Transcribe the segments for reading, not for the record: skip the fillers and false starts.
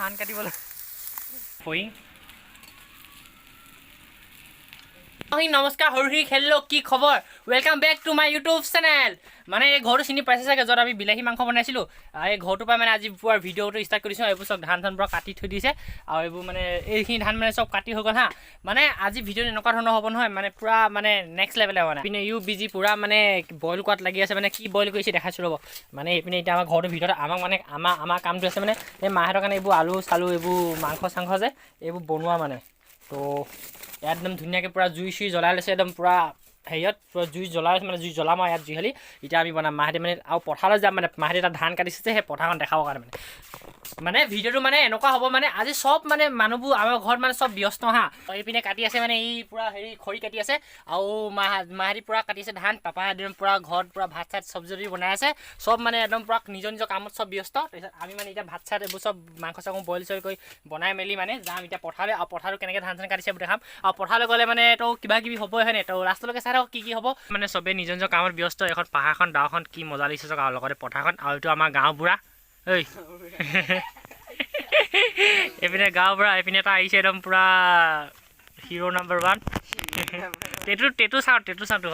ধান কাটিবলৈ ফয়িং। নমস্কাৰ সৰু খেলিলো, কি খবৰ? Welcome back to my YouTube channel. মানে এই ঘৰটো চিনি পাইছে চাগে, য'ত আমি বিলাহী মাংস বনাইছিলোঁ। এই ঘৰটোৰ পৰা মানে আজি পুৱাৰ ভিডিঅ'টো ষ্টাৰ্ট কৰিছোঁ। এইবোৰ চব ধান চান পূৰা কাটি থৈ দিছে আৰু এইবোৰ মানে এইখিনি ধান মানে চব কাটি হৈ গ'ল। হা, মানে আজি ভিডিঅ'টো এনেকুৱা ধৰণৰ হ'ব নহয়, মানে পূৰা মানে নেক্সট লেভেল মানে। ইপিনে ইউ বিজি পূৰা মানে বইল কৰাত লাগি আছে। মানে কি বইল কৰিছে দেখাইছোঁ ৰ'ব। মানে এইপিনে এতিয়া আমাৰ ঘৰটোৰ ভিতৰত আমাক মানে আমাৰ আমাৰ কামটো আছে, মানে এই মাহঁতৰ কাৰণে এইবোৰ আলু চালু, এইবোৰ মাংস চাংস যে এইবোৰ বনোৱা। মানে তো ইয়াত একদম ধুনীয়াকৈ পূৰা জুই চুই জ্বলাই লৈছে, একদম পূৰা হেৰিয়ত পূৰা জুই জ্বলাই লৈছে। মানে জুই জ্বলাম আৰু ইয়াত জুই হালি এতিয়া আমি বনাম। মাহঁতে মানে আৰু পথাৰলৈ যাম, মানে মাহঁতে তাত ধান কাটিছে যে সেই পথাৰখন দেখাবৰ কাৰণে। মানে মানে ভিডিঅ'টো মানে এনেকুৱা হ'ব, মানে আজি চব মানে মানুহবোৰ আমাৰ ঘৰত মানে চব ব্যস্ত। হা, এইপিনে কাটি আছে, মানে এই পূৰা হেৰি খৰি কাটি আছে আৰু মাহঁতি পূৰা কাটিছে ধান। পাপা একদম পূৰা ঘৰত পূৰা ভাত চাত চব্জি চব্জি বনাই আছে। চব মানে একদম পূৰা নিজৰ নিজৰ কামত চব ব্যস্ত। তাৰপিছত আমি মানে এতিয়া ভাত চাত এইবোৰ চব মাংস চাংস বইল চইল কৰি বনাই মেলি মানে যাম এতিয়া পথাৰলৈ। আৰু পথাৰটো কেনেকৈ ধান চান কাটিছে দেখাম। আৰু পথাৰলৈ গ'লে মানে তো কিবা কিবি হ'বই, হয়নে? তো লাষ্টলৈকে চাই থাকক কি কি হ'ব। মানে চবেই নিজৰ নিজৰ কামত ব্যস্ত। এখন পাহাৰখন, ডাৱৰখন কি মজা লাগিছে চাওক, আৰু লগতে পথাৰখন। আৰু এইটো আমাৰ গাঁওবুঢ়া। ঐ, এইপিনে গাঁওবুঢ়া, এইপিনে এটা আহিছে একদম পূৰা হিৰ' নাম্বাৰ ওৱান। টেটু টেটু চাওঁ, টেটু চাওঁতো।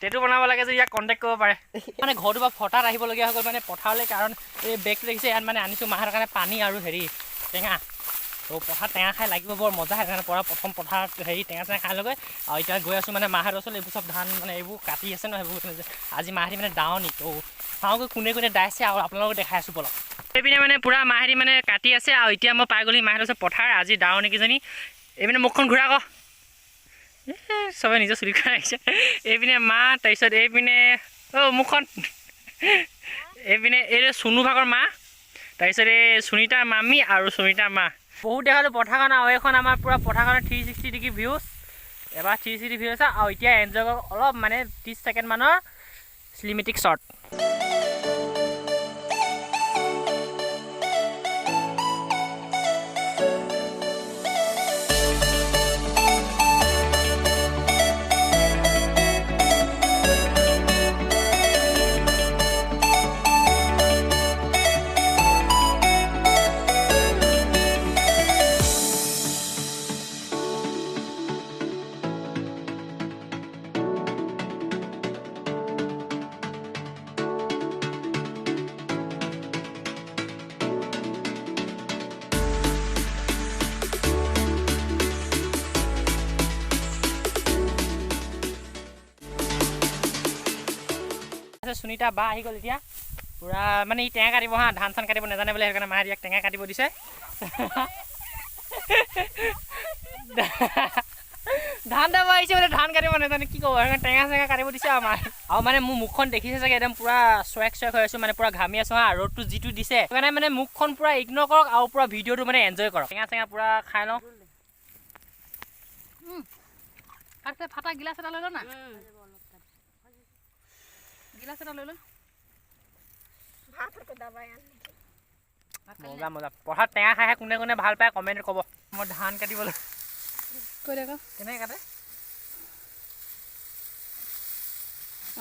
টেটু বনাব লাগে যে ইয়াক কণ্টেক্ট কৰিব পাৰে। মানে ঘৰটোৰ পৰা ফটাত আহিবলগীয়া হৈ গ'ল মানে পথাৰলৈ, কাৰণ এই বেগটো দেখিছে, ইয়াত মানে আনিছোঁ মাহঁতৰ কাৰণে পানী আৰু হেৰি টেঙা। তো পথাৰত টেঙা খাই লাগিব বৰ মজা, সেইকাৰণে পৰা প্ৰথম পথাৰত হেৰি টেঙা চেঙা খাই লগে। আৰু এতিয়া গৈ আছোঁ মানে মাহঁতৰ ওচৰত। এইবোৰ চব ধান মানে এইবোৰ কাটি আছে ন সেইবোৰ। আজি মাহঁতি মানে দাৱনী, তো চাওঁগৈ কোনে কোনে দাইছে আৰু আপোনালোকক দেখাই আছোঁ বলক। এইপিনে মানে পূৰা মাহঁতি মানে কাটি আছে আৰু এতিয়া মই পাই গ'লি মাহঁতৰ ওচৰত পথাৰ। আজি দাৱনী কেইজনী। এইপিনে মুখখন ঘূৰা আকৌ, চবে নিজৰ চুলি খাই আহিছে। এইপিনে মা, তাৰপিছত এইপিনে অ' মুখখন, এইপিনে এই চুনু ভাগৰ মা, তাৰপিছত এই সুনীতাৰ মামী আৰু সুনীতাৰ মা। বহুত দেখালোঁ পথাৰখন। আৰু এইখন আমাৰ পূৰা পথাৰখনৰ 360 ডিগ্ৰী ভিউজ। এবাৰ 360 ভিউ আছে আৰু এতিয়া এনজয় কৰক অলপ মানে 30 ছেকেণ্ডমানৰ চিনেমেটিক শ্বট। সুনীতা বা আহি গ'ল। এতিয়া পূৰা মানে ই টেঙা কাটিব। হা, ধান চান কাটিব নাজানে বোলে, সেইকাৰণে মায়ে ইয়াক টেঙা কাটিব দিছে। ধান দাব আহিছে বোলে, ধান কাটিব নাজানে, কি ক'ব, সেইকাৰণে টেঙা চেঙা কাটিব দিছে আমাৰ। আৰু মানে মোৰ মুখখন দেখিছে চাগে, একদম পূৰা চোৱেক চোৱেক হৈ আছোঁ, মানে পূৰা ঘামি আছোঁ। হা, ৰ'দটো যিটো দিছে, সেইকাৰণে মানে মুখখন পূৰা ইগন'ৰ কৰক আৰু পূৰা ভিডিঅ'টো মানে এনজয় কৰক। টেঙা চেঙা পূৰা খাই লওঁ। ফাটা গিলাচ এটা লৈ ল না, গিলাচ এটা লৈ ল। মজা মজা। পথাৰত টেঙা খাই খাই কোনে কোনে ভাল পায় কমেণ্ট ক'ব। মই ধান কাটিবলৈ কৈ দে। কেনেকৈ কাটে?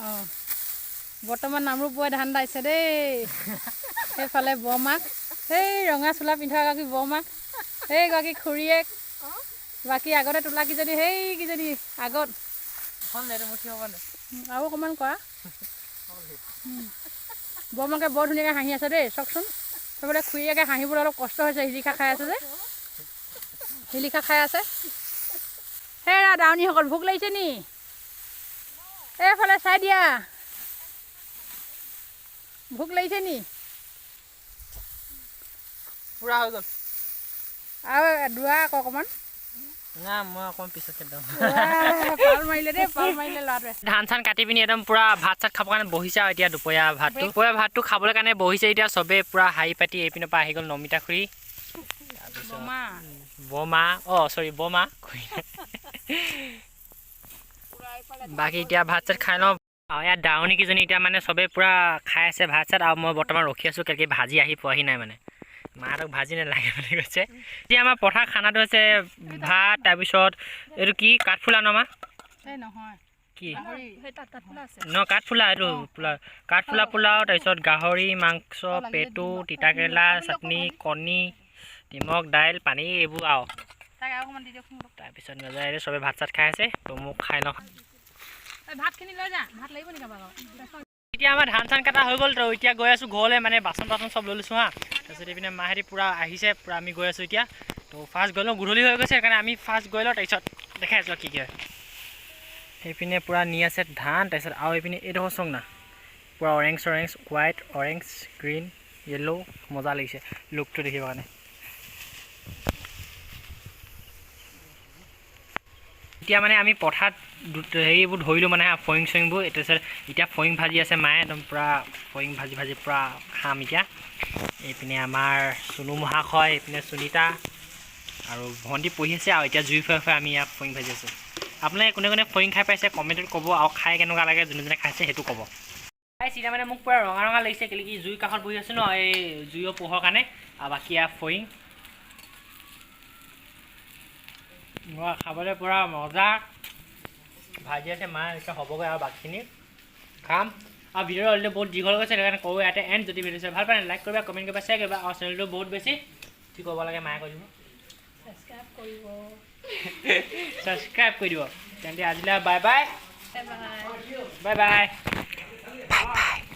অঁ, বৰ্তমান নামৰূপ বৌৱে ধান দাইছে দেই। সেইফালে বৰমাক, সেই ৰঙা চোলা পিন্ধা এগৰাকী বৰমাক, সেইগৰাকী খুৰীয়েক, বাকী আগতে তোলাকেইজনী সেইকেইজনী আগত। হ'ল নে মুঠি হ'ব নে? আৰু অকণমান কৰা। বৰমাকে বৰ ধুনীয়াকৈ হাঁহি আছে দেই, চাওকচোন। সেইফালে খুৰীয়েকে হাঁহিবলৈ অলপ কষ্ট হৈছে, শিলিখা খাই আছে যে, শিলিখা খাই আছে। হেৰা দাৱনীসকল, ভোক লাগিছে নি? এইফালে চাই দিয়া, ভোক লাগিছে নি? পূৰা হৈ গ'ল। আৰু দোৱা আকৌ অকণমান। না, মই অকণমান পিছত একদম। পাল মাৰিলে দেই, পাল মাৰিলে ল'ৰাটোৱে। ধান চান কাটি পিনি একদম পূৰা ভাত চাত খাবৰ কাৰণে বহিছে। আৰু এতিয়া দুপৰীয়া ভাতটো খাবলৈ কাৰণে বহিছে এতিয়া চবেই পূৰা হাঁহি পাতি। এইপিনৰ পৰা আহি গ'ল নমিতা খুৰী, বমা। বমা, অঁ চৰি, বমা খুৰী। বাকী এতিয়া ভাত চাত খাই লওঁ। আৰু ইয়াত দাৱনী কেইজনী এতিয়া মানে চবেই পূৰা খাই আছে ভাত চাত। আৰু মই বৰ্তমান ৰখি আছোঁ, কেনেকৈ ভাজি আহি পোৱাহি নাই। মানে মাহঁতক ভাজি নালাগে বুলি কৈছে। এতিয়া আমাৰ পথাৰ খানাটো হৈছে ভাত, তাৰপিছত এইটো কি কাঠফুলা ন মা? এই নহয়। কি ন কাঠফুলা, এইটো পোলাও, কাঠফুলা পোলাও। তাৰপিছত গাহৰি মাংস, পেটু, তিতাকেৰেলা চাটনি, কণী, নিমখ, দাইল, পানী, এইবোৰ আৰু। তাক আৰু অকণমান দি দিয়কচোন অলপ। তাৰপিছত নাযায়, চবে ভাত চাত খাই আছে, তো মোক খাই লওঁ। এই ভাতখিনি লৈ যা, ভাত লাগিব নেকি কাৰোবাক? এতিয়া আমাৰ ধান চান কটা হৈ গ'ল, তো এতিয়া গৈ আছোঁ ঘৰলৈ। মানে বাচন তাচন চব লৈ লৈছোঁ হা। তাৰপিছত এইপিনে মাহেঁতি পূৰা আহিছে, পূৰা আমি গৈ আছোঁ এতিয়া। তো ফাৰ্ষ্ট গৈ লওঁ, গধূলি হৈ গৈছে, সেইকাৰণে আমি ফাৰ্ষ্ট গৈ লওঁ, তাৰপিছত দেখাই আছোঁ কি কি হয়। সেইপিনে পূৰা নি আছে ধান। তাৰপিছত আৰু এইপিনে এইডোখৰ চাওক না, পূৰা orange orange, white, orange, green, yellow, মজা লাগিছে লুকটো দেখিবৰ কাৰণে। এতিয়া মানে আমি পথাৰত হেৰিবোৰ ধৰিলোঁ, মানে ফৰিং চৰিংবোৰ। তাৰপিছত এতিয়া ফৰিং ভাজি আছে মায়ে, একদম পূৰা ফৰিং ভাজি ভাজি পূৰা খাম এতিয়া। এইপিনে আমাৰ চুনু মহাশয়, এইপিনে সুনীতা আৰু ভণ্টি পঢ়ি আছে। আৰু এতিয়া জুই ফুৱাই ফুৱাই আমি ইয়াত ফৰিং ভাজি আছোঁ। আপোনালোকে কোনে কোনে ফৰিং খাই পাইছে কমেণ্টত ক'ব, আৰু খাই কেনেকুৱা লাগে যোনে যোনে খাইছে সেইটো ক'ব। এতিয়া মানে মোক পূৰা ৰঙা ৰঙা লাগিছে, কেলৈ কি জুইৰ কাষত বহি আছোঁ ন, এই জুইৰ পোহৰ কাৰণে। আৰু বাকী ইয়াৰ ফৰিং খাবলৈ পূৰা মজা ভাজি আছে মা, এতিয়া হ'বগৈ আৰু বাকীখিনি খাম। আৰু ভিডিঅ'টো অলৰেডি বহুত দীঘল গৈছে, সেইকাৰণে কৰোঁ ইয়াতে এণ্ড। যদি ভিডিঅ' চাই ভাল পায়, লাইক কৰিবা, কমেণ্ট কৰিবা, শ্বেয়াৰ কৰিবা আৰু চেনেলটো বহুত বেছি কি ক'ব লাগে মায়ে কৈ দিব। ছাবস্ক্ৰাইব কৰিব। ছাবস্ক্ৰাইব কৰি দিব। তেন্তে আজিলৈ bye bye. Bye bye. Bye bye.